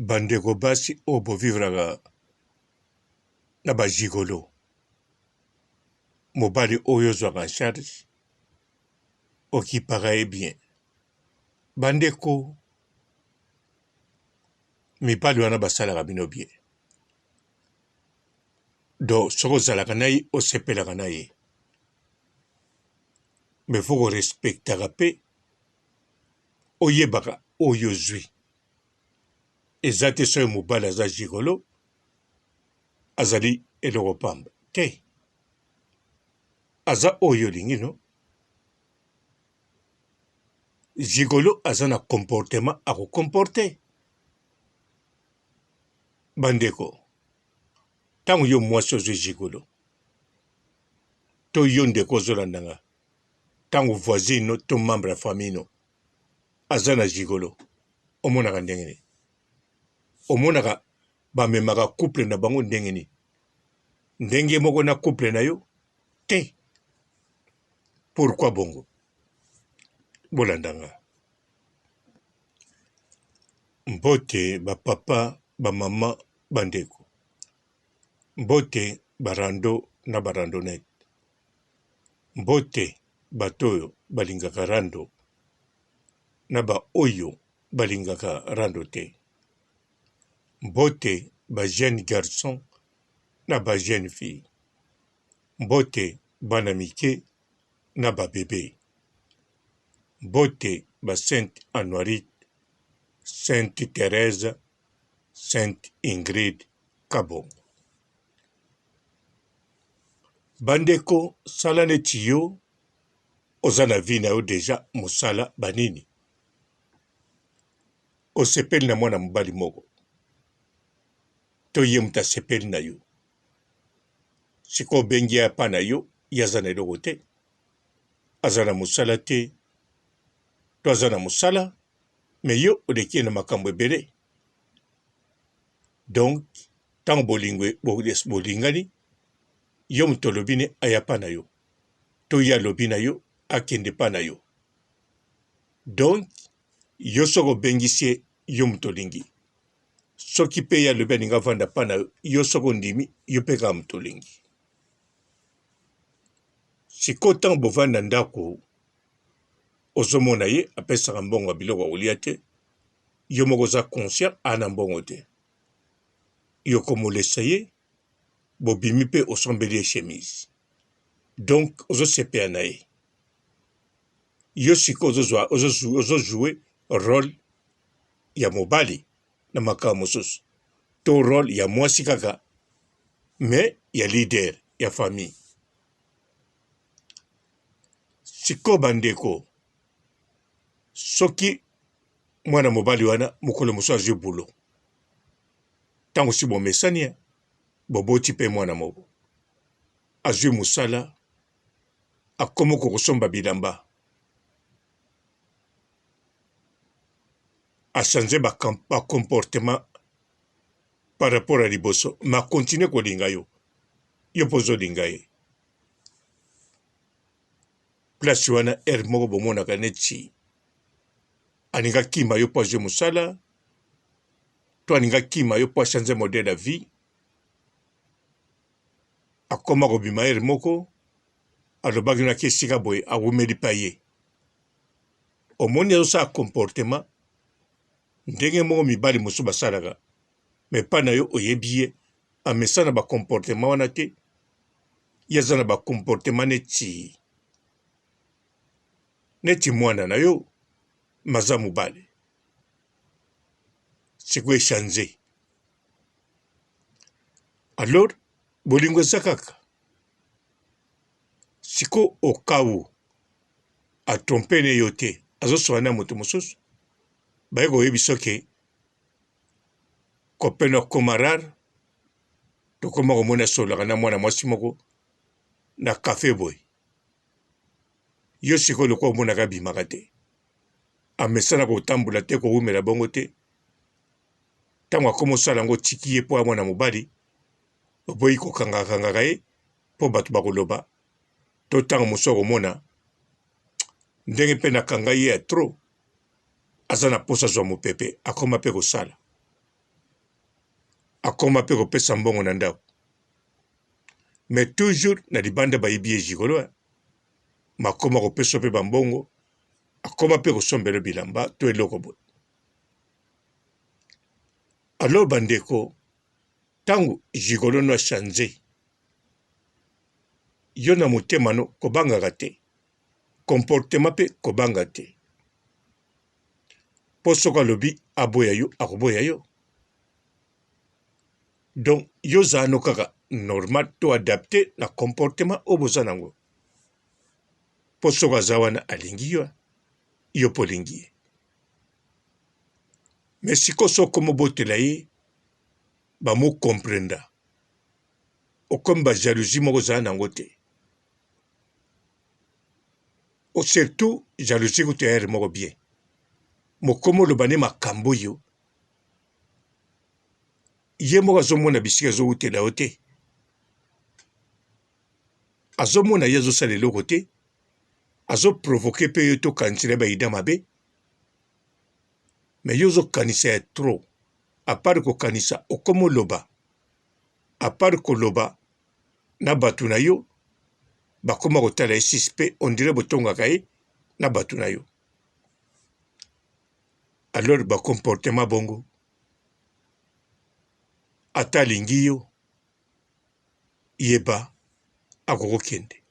Bandeko basi oyo bo vivraka na ba gigolo, mobali oyo ozwaka en charge okipaka ye bien. Bandeko mibali wana basalaka bino bien, donc soki ozalaka na ye osepelaka na ye, mais faut ko respectaka pe oyebaka oyo ozwi. Eza te soki mobali aza gigolo azali eloko pamba te, aza oyo olingi no. Gigolo aza na comportement ako comporte. Bandeko, ntango yo mwasi ozwi gigolo to yo ndeko ozolanda nga, ntango voisine no to membre ya famille no aza na gigolo omonaka ndenge nini? Omonaka bamemaka couple na bango ndenge nini? Ndenge moko na couple na yo te. Pourquoi bongo? Bolanda nga. Mbote ba papa, ba mama, ba ndeko. Mbote ba rando na ba randonnette. Mbote bato oyo balingaka rando na ba oyo balingaka rando te. Mbote ba jeunes garçons na ba jeunes filles. Mbote bana mike na ba bebes. Mbote ba Sainte Anuarite, Sainte Therèse, Sainte Ingrid Kabongo. Bandeko sala neti yo oza na vie na yo dejà musala ba nini osepeli na mwana mobali moko to ye moto asepeli na yo sikoyo obengi ye apa na yo ye aza na eloko te aza na mosala te to aza na mosala me yo oleki ye na makambo ebele donc ntango bolingo bolingani yo moto olobi ne aya pa na yo to ye alobi na yo akende pa na yo donc yo soki obengisi ye yo moto olingi soki mpe ye alobi alingi avanda pa na yo yo soki ondimi yo mpe kaka moto olingi sikoyo ntango bovandi na ndako ozomona ye apesaka mbongo ya biloko ya kolia te yo moko oza conscient ana mbongo te yo komolesa ye bobimi mpe osombeli ye chemise donc ozosepela na ye yo sikoyo ozojoue role ya mobali na makambo mosusu to role ya mwasi kaka mais ya leader ya famille sikoyo bandeko soki mwana mobali wana mokolo mosusu azwi bulo ntango si bomesani boboti mpe mwana moko azwi mosala akomi kosomba bilamba achange ba comportement par rapport ya liboso mais akontinue kolinga yo yo mpo ozolinga ye place wana heure moko bomonaka neti alingi akima yo mpo azwi mosala to alingi akima yo mpo achange modèle ya vie akoma kobima heure moko alobaki naki esika boye awumeli pa ye omoni azosala comportement ndenge moko mibali mosusu basalaka me epai na yo oyebi ye amesana ba comportement wana te ye aza na ba comportement neti neti mwana na yo maza mobali sikoyo echange alors bolingo eza kaka sikoyo okau atrompe ne yo te azoswana na moto mosusu baye koyebisa ke copain akoma rare tokoma komona asololaka na mwana mwasi moko na cafe boye yo sikoyo lokola omonaka abimaka te amesana kotambola te kowumela bongo te ntango akoma osala yango otiki ye mpo ya mwana mobali oboyi kokangakangaka ye mpo bato bakoloba to ntango mosusu akomona ndenge mpe nakanga ye ya trop aza na mposa azwa mopepe akoma mpe kosala. Akoma pe kopesa mbongo na ndako. Mais toujours na libanda bayebi ye gigolo hein. Makoma kopesa pe ba mbongo, akoma pe kosombela bilamba to eloko boye. Alors ba ndeko, tango gigolo no a changer, yo na motema no kobangaka te, comportement pe kobanga te. Po soki alobi aboya yo, akoboya yo. Donc yo zala no kaka normal to adapte na comportement oyo boza nango. Po soki aza wana alingi yo, yo pe olingi ye. Mais sikoyo soki okomi obotela ye ba mo comprenda, okomi ba jalousie moko ozala nango te. Surtout jalousie kutu heure moko bien. Mokomi oloba nde makambo oyo ye moko azomona bisika ezowutela yo te, azomona ye azosala eloko te, azo provoquer pe yo to kanisela ba idee mabe, mais yo ozokanisa ya trop. A part kokanisa okomi oloba, a part koloba na batu na yo bakoma kotala ye suspect, on dirait botongaka ye na batu na yo. Alors ba comportement bongo ata alingi yo yeba akokokende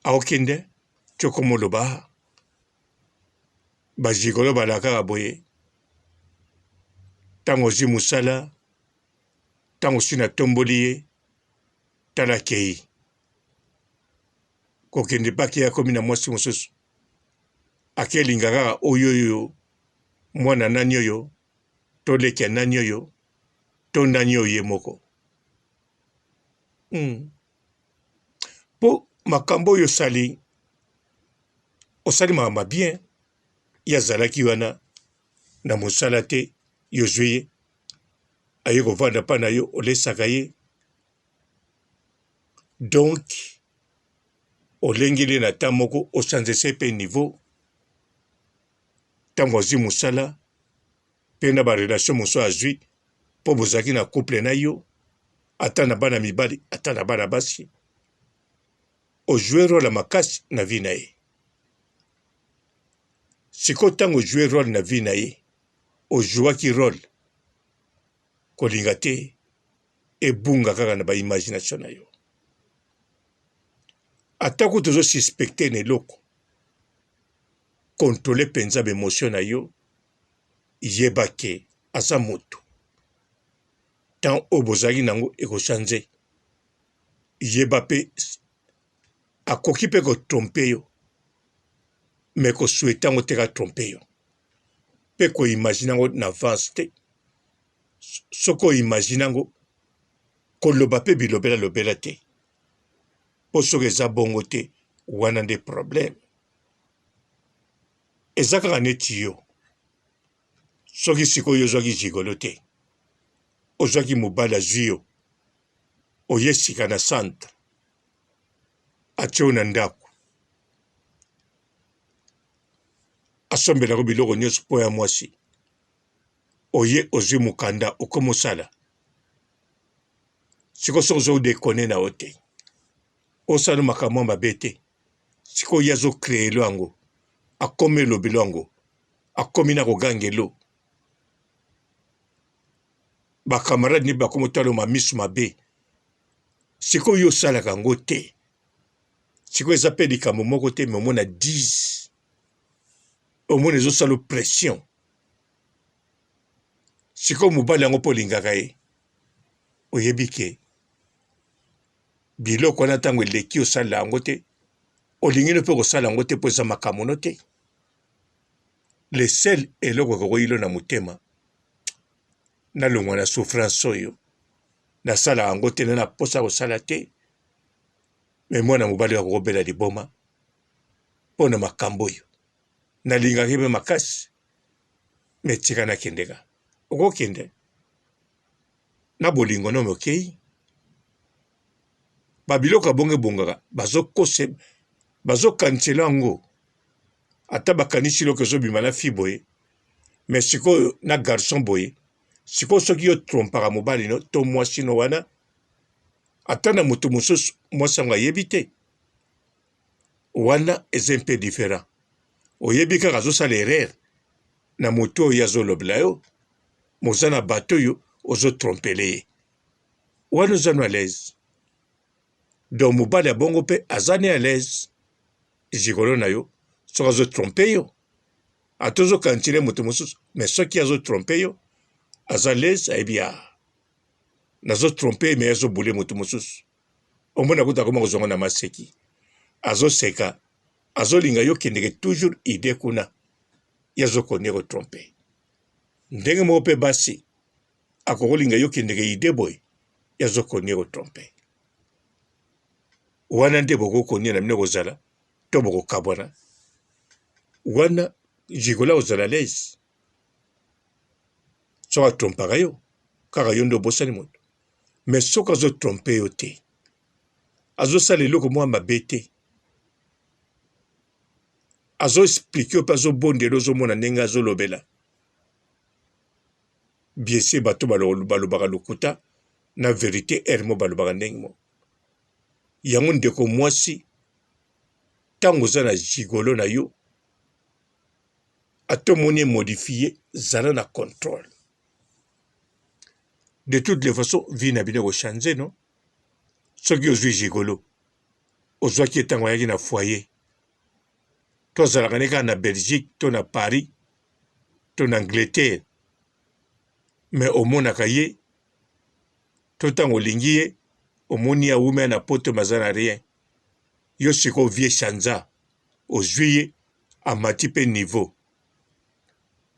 akokende tiokomoloba ba gigolo balakaka boye ntango ozwi mosala ntango si natomboli ye tala akei kokende mpe akei akomi na mwasi mosusu akelinga kaka oyo oyo mwana nani oyo to leki ya nani oyo to nani oyo ye moko. Po makambo oyo osali, osali makambo ya bien, ye azalaki wana na mosala te, yo ozwi ye aye kovanda mpa na yo, olesaka ye donc olengeli ye na temps moko, o changese ye mpe niveau ntango azwi mosala mpe na ba relation mosusu azwi mpo bozalaki na couple na yo ata na bana mibali ata na bana basi, o jouer role ya makasi na vie na ye. Sikoyo ntango o jouer role na vie na ye, o jouaki role kolinga te ebunga kaka na ba imagination na yo. Ata kutu ozo suspecter na eloko, controler penza ba emotion na yo, yeba ke aza mutu, temps oyo bozalaki nango eko changer, yeba pe akoki pe ko tromper yo mais ko souhaiter yango te a tromper yo pe ko imaginer yango na avance te, soki o imaginer yango koloba pe bilobela lobela te po soki eza bongo te wana nde problème. Eza kaka neti yo soki sikoyo ozwaki gigolo te ozwaki mobali azwi yo oye sika na centre atie yo na ndako asombelako biloko nyonso mpo ya mwasi oye ozwi mokanda okomi osala sikoyo soki ozo decone na yo te osala makambo ya mabe te sikoyo ye azo creelo yango akomi elobelo yango akomi na kogangelo ba camarade ni bakomi otala ma misu mabe sikoyo yo osalaka yango te sikoyo eza pe likambo moko te me omona 10 omona ezosala pression sikoyo mobali yango mpo olingaka ye oyebi ke biloko wana ntango eleki osalela yango te olingi no mpe kosala yango te mpo eza makambo no te le seul eloko ekokoyilo na motema nalongwa na souffrance oyo nasala yango te na na mposa kosala te me mwana mobali oyo akokobela liboma mpo na makambo oyo nalingaki mpe makasi me tika nakendeka okokende na bolingo no okei ba biloko ya bongo ebongaka bazokose bazokanisela yango ata bakanisi eloko ezobima na fille boye mais sikoyo na garçon boye. Sikoyo soki yo trompaka mobali no to mwasi no wana ata na moto mosusu mwasi yango ayebi te, wana eza un peu different. Oyebi kaka azosala erreur na moto oyo azolobela yo, moza na bato oyo ozo trompele ye, wana oza no à l'aise. Donc mobali ya bongo mpe aza ne à l'aise gigolo na yo soki azo trompe yo ata ozo kantine moto mosusu mais soki azo trompe yo aza l'aise ayebi ya nazo trompe ye mais azo bule moto mosusu omona kuta akoma kozonga na maseki azoseka azolinga yo kendeke toujours idee kuna ye azokonie kotrompe ndenge moko mpe basi akokolinga yo kendeke idee boye ye azokonie kotrompe wana nde bokokonia na bino kozala to bokokabwana wana jigola ozala laise soki atrompaka yo kaka yo nde obosani moto mais soki azotrompe yo te azosala eloko mwa mabe te azoexplike yo mpe azobondela ozomona ndenge azolobela bien sur bato balobaka lokuta na verite heure moko balobaka ndenge moko yango ndeko mwasi ntango oza na gigolo na yo ata omoni emodifie zala na controle de toutes les façons vie na bino ekochange no soki ozwi gigolo ozwaki ye ntango ayaki na foyer to azalaka ne kaka na Belgique to na Paris to na Angleterre mais omonaka ye to ntango olingi ye omoni ye awumela na poto mais aza na rien yo sikoyo vie chanza ozwi ye amati mpe niveau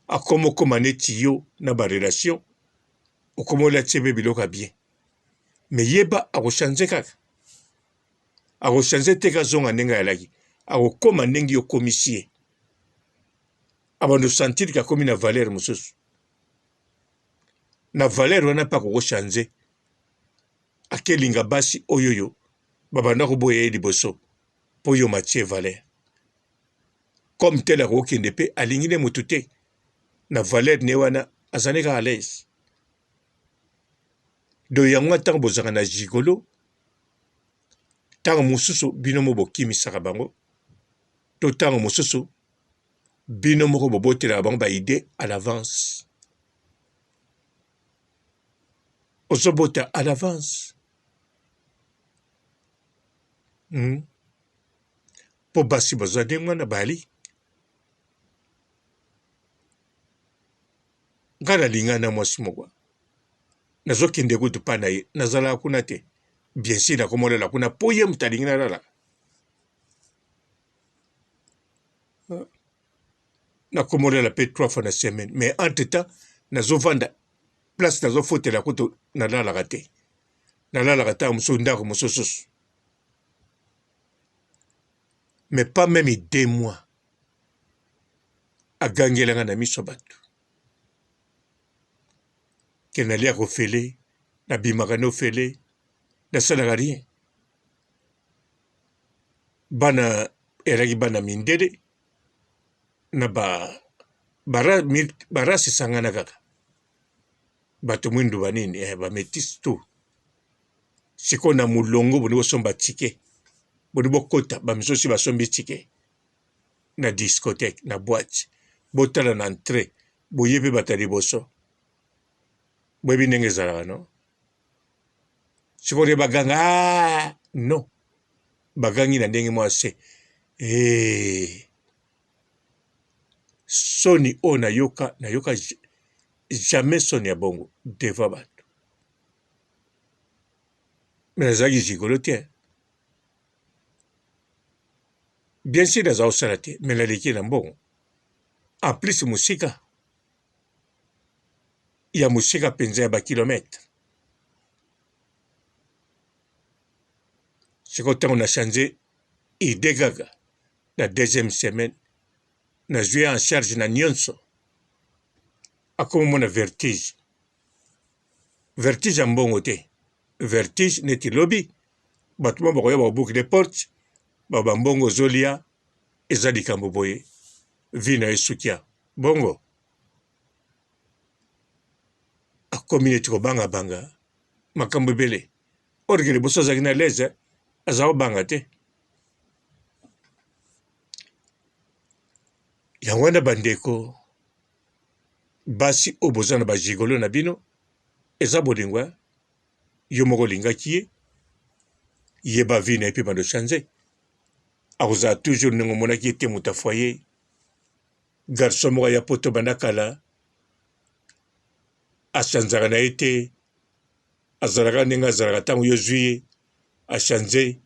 akoma okoma neti yo na ba relation okoma olati ye mpe biloko ya bien mais yeba akochange kaka akochange te kazonga ndenge ayalaki akokoma ndenge yo okomisi ye abando sentir ke akomi na valeur mosusu na valeur wana mpe akokochange akelinga basi oyoyo babanda koboya ye liboso mpo yo matie valeur comme tel akokende mpe alingi nde motu te na valeur ne wana azali kaka alaise do yango ntango bozalaka na gigolo ntango mosusu bino mo bokimisaka bango to ntango mosusu bino moko bobotelaka bango ba idee à l'avance ozobota à l'avance hmm? mpo basi bazwa ndenge wana bali ngai nalinga na mwasi moko nazokende kutu mpa na ye nazalaka kuna te bien sur nakomolala kuna mpo ye moto alingi nalalaka nakomolala mpe trois fois na semaine mais entre temps nazovanda place nazofutela kutu nalalaka te nalalaka ntango mosusu ndako mosususu mais pas meme deux mois agangela nga na miso ya bato ke naliaka ofele nabimaka na ofele nasalaka rien bana elaki bana mindele na ba barase esangana kaka bato mwindu banini eh, ba metis tout sikoyo na molongo boni bosomba tike boni bokota bamisusu basombi tike na discothèque na boite botala na entrée boye mpe bato ya liboso boyebi ndenge ezalaka no sikoyo baganga ah, non bagangi na ndenge mwa se hey. Eh. Soni oyo nayoka, nayoka jamais soni ya bongo devant bato. Mais nazalaki gigolo te. Bien sûr naza kosala te, mais naleki na mbongo. En plus mosika ya mosika mpenza ya ba kilomètre. Sikoyo ntango na change idee kaka na deuxième semaine nazwi ye en charge na nionso akomi omona vertige vertige ya mbongo te vertige neti lobi bato moko bakoya bakobukile porte ba bambongo ozolia eza likambo boye vie na yo esukia bongo. Akomi neti kobanga banga makambo ebele. Or que liboso azalaki na l'aise, aza kobanga te. Yango wana bandeko basi oyo boza na ba gigolo na bino eza bolingo eh? Yo moko olingaki ye, yeba vie na ye mpe bando change. Akozala toujours ndenge omonaki ye te moto ya foyer. Garçon moko aya poto banda kala achanzaka na ye te, azalaka ndenge azalaka ntango yo ozwi ye achange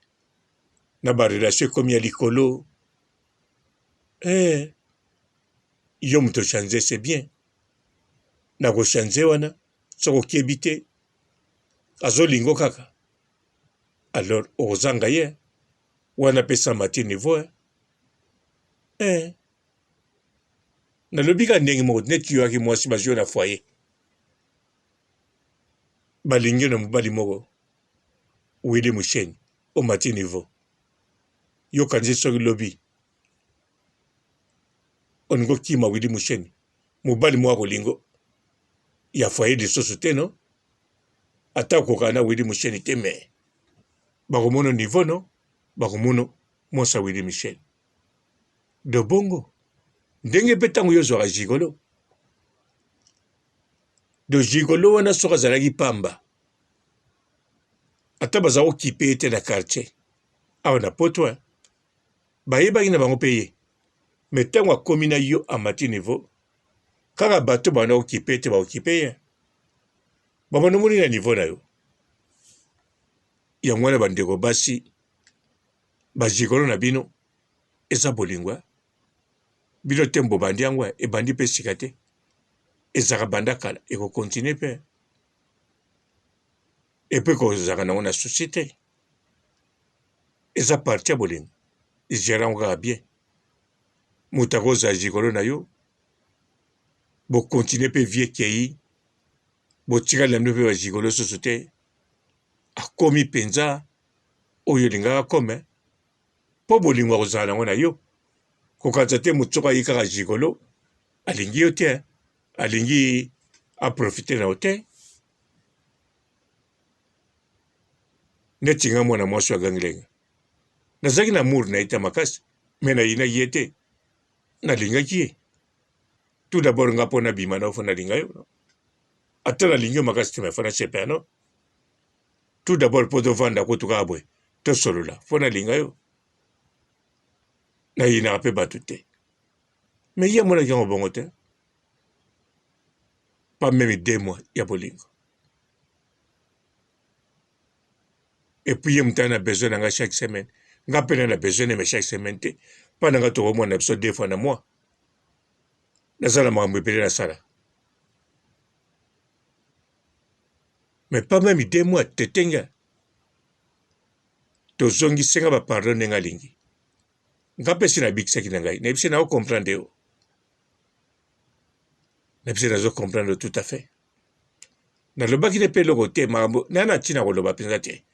na ba relation ekomi ya likolo eh, yo moto ochange c'est bien na kochange wana soki okebi te azolingo kaka alors okozanga ye wana pesa mati niveau eh. Eh. Nalobi kaka ndenge moko neti yo aki mwasi bazwi yo na foyer balingi yo na mobali moko Willy Musheni omati niveau yo okanisi soki lobi olingi okima Willy Musheni mobali moko akolingo ya foyer lisusu te no ata okokana na Willy Musheni te mais bakomono niveau no bakomono mwasi ya Willy Musheni de bongo ndenge mpe ntango yo ozwaka gigolo de gigolo wana soki azalaki pamba ata baza kokipe ye te na quartier awa na poto eh, bayebaki na bango mpe ye me ntango akomi na yo amati niveau kaka bato banda kokipe te bakokipe ye babanda omoni na niveau na yo yango wana bandeko basi bagigolo na bino eza bolingo eh? Bino te bobandi yango eh? Ebandi mpe sika te, ezalaka banda kala, ekokontinue mpe epe kozalaka nango na susi te, eza parti ya bolingo, gere yango kaka bien. Moto akozala gigolo na yo, bokontinue mpe vie ekei, botikali na bino mpe bagigolo susu te, akomi mpenza oyo olingaka akome mpo bolingo akozala nango na yo. Kokanisa te moto soko aye kaka gigolo alingi yo te, alingi aprofite na yo te. Neti nga mwana mwasi oyo agangeli nga, nazalaki na amour na ye te makasi, mais nayinaki ye te, nalingaki ye. Tout d'abord nga mpo nabima na yo fo nalinga yo, ata nalingi yo makasi te mais fo nasepela no. Tout d'abord mpo tovanda kutu kaka boye tosolola fo nalinga yo. Nayinaka mpe bato te, mais ye amonaki yango bongo te. Pas meme deux mois ya bolingo. Et puis ye moto aza na besoin na nga chaque semaine, nga mpe na na besoin na ye mais chaque semaine te. Mpa na nga tokomona biso deux fois na mois. Naza na makambo ebele nasala. Mais pas meme deux mois tetenga. Tozongi senga ba pardon ndenge alingi. Nga mpe si nabikisaki na ngai. Nayebisi na comprendre yo. Nayebisi nazo comprendre tout à fait. Nalobaki ne mpe eloko te makambo na na ntina koloba mpenza te.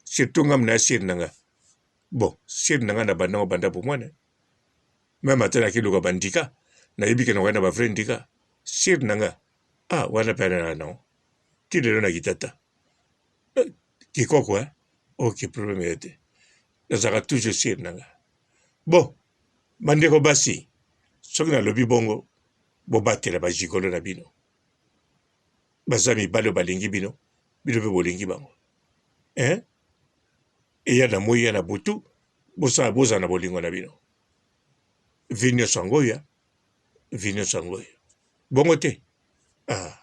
Surtout nga na sire na nga. Bon, sire na nga na banda ngo banda bomwana. Meme ata nakiluka bandika, nayebi ke nakoya na ba vrai ndika. Sire na nga. Ah, wana mpe na nango. Ti lelo na kitata. Eh, kikoko eh? Ok, problème ya te. Nazalaka toujours sire na nga. Bon, bandeko basi, soki nalobi bongo, bobatela ba gigolo na bino. Baza mibali oyo balingi bino, bino mpe bolingi bango. Hein? Eya na moi ya na butu, bosala bozala na bolingo na bino. Vie nyonso yango oyo, vie nyonso yango oyo. Bongo te? Ah.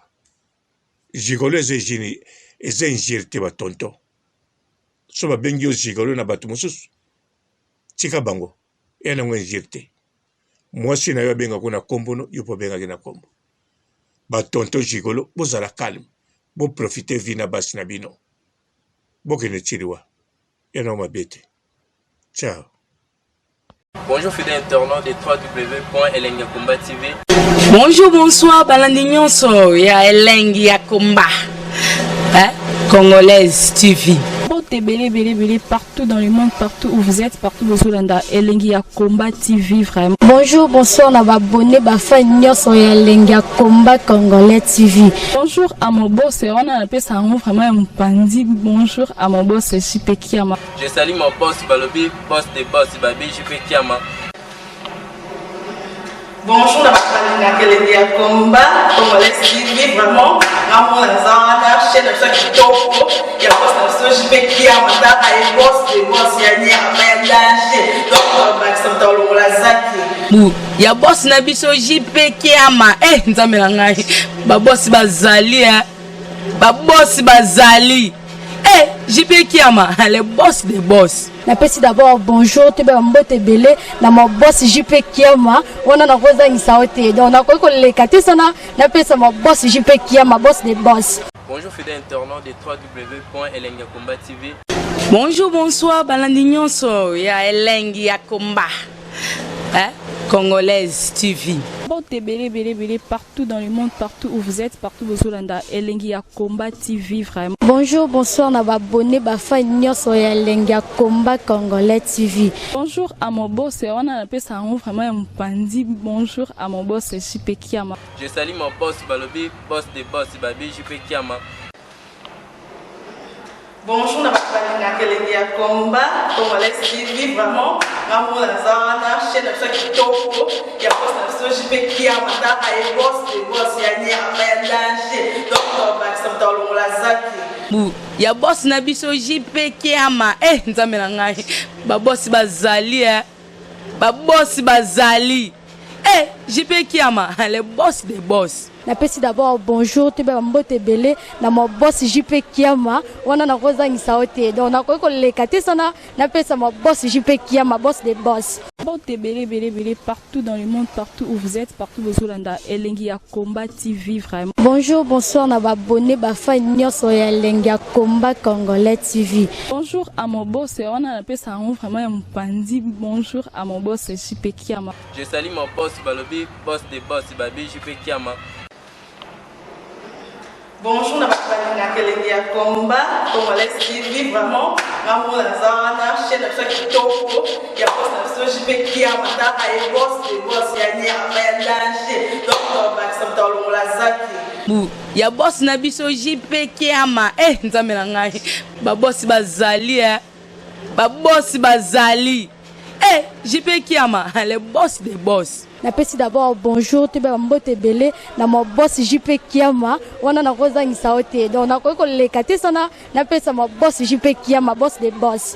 Gigolo eza ejini, eza injure te ba tonton. So babengi yo gigolo na bato mosusu, tika bango. Eya nango injure te. Mwasi na yo abengaka na kombo no, yo mpe obengaki na kombo. Ba tonton gigolo, bozala calme. Bo profiter vie na basi na bino. Bokende ti liwa. Eya nango mabe te. Ciao. Bonjour fidèles internautes de www.elengiyakomba.tv. Bonjour, bonsoir, balandi nyonso ya Elengi ya Komba. Hein? Congolaise TV. Mbote ebele ebele ebele partout dans le monde, partout où vous êtes, partout bozolanda Elengi ya Combat TV vraiment. Bonjour, bonsoir na ba abonné ba fan nyonso ya Elengi ya Combat Congolais TV. Bonjour à mon boss, wana napesa yango vraiment ya mopanzi. Bonjour à mon boss JP Kiama. Je salue mon boss balobi boss de boss babi JP Kiama. Bonjour na bato balingaka elengi ya combat congolais TV, vraiment ngamona naza wana chaîne na biso ya kitoko ya boss na biso JP Kiama, taka ye boss de boss ya nyama ya danger, donc bakisa moto alongola zaki Bu ya boss na biso JP Kiama. Eh nzambe na ngai, ba boss bazali eh. Ba boss bazali. Eh JP Kiama, le boss de boss. Napesi d'abord bonjour toyeba mbote ebele na ma boss JP Kiama, wana nakozangisa yo te, donc nakoki koleka te sana napesa ma boss JP Kiama, boss de boss. Bonjour fidèles internautes de www.elengiyakomba TV. Bonjour, bonsoir balandi nyonso ya Elengi ya Combat, hein? Congolaise TV. Mbote ebele ebele ebele partout dans le monde, partout où vous êtes, partout bozolanda Elengi ya Combat TV vraiment. Bonjour, bonsoir na ba abonné ba fan nyonso ya Elengi ya Combat Congolais TV. Bonjour à mon boss, wana napesa yango vraiment ya mopanzi. Bonjour à mon boss JP Kiama. Je salue mon boss balobi boss de boss babi JP Kiama. Bonjour na bato balingaka elengi ya Combat Congolais TV, vraiment ngamona naza wana chaîne na biso ya kitoko ya boss na biso JP Kiama, taka ye boss de boss ya nyama ya danger, donc bakisa moto alongola zaki Bu ya boss na biso JP Kiama. Eh nzambe na ngai, ba boss bazali eh. Ba boss bazali. Eh JP Kiama, le boss de boss. Napesi d'abord bonjour toyeba mbote ebele na ma boss JP Kiama, wana nakozangisa yo te, donc nakoki koleka te sana napesa ma boss JP Kiama, boss de boss. Mbote ebele ebele ebele partout dans le monde, partout où vous êtes, partout bozolanda Elengi ya Combat TV vraiment. Bonjour, bonsoir na ba abonné ba fan nyonso ya Elengi ya Combat Congolais TV. Bonjour à mon boss, wana napesa yango vraiment ya mopanzi. Bonjour à mon boss JP Kiama. Je salue mon boss balobi boss de boss babi JP Kiama. Bonjour na bato balingaka elengi ya Combat Congolais TV, vraiment ngamona naza wana chaîne na biso ya kitoko ya boss na biso JP Kiama, taka ye boss de boss ya nyama ya danger, donc bakisa moto alongola zaki Bu ya boss na biso JP Kiama. Eh nzambe na ngai, ba boss bazali eh. Ba boss bazali. Eh JP Kiama, le boss de boss. Napesi d'abord bonjour toyeba mbote ebele na ma boss JP Kiama, wana nakozangisa yo te, donc nakoki koleka te sana napesa ma boss JP Kiama, boss de boss.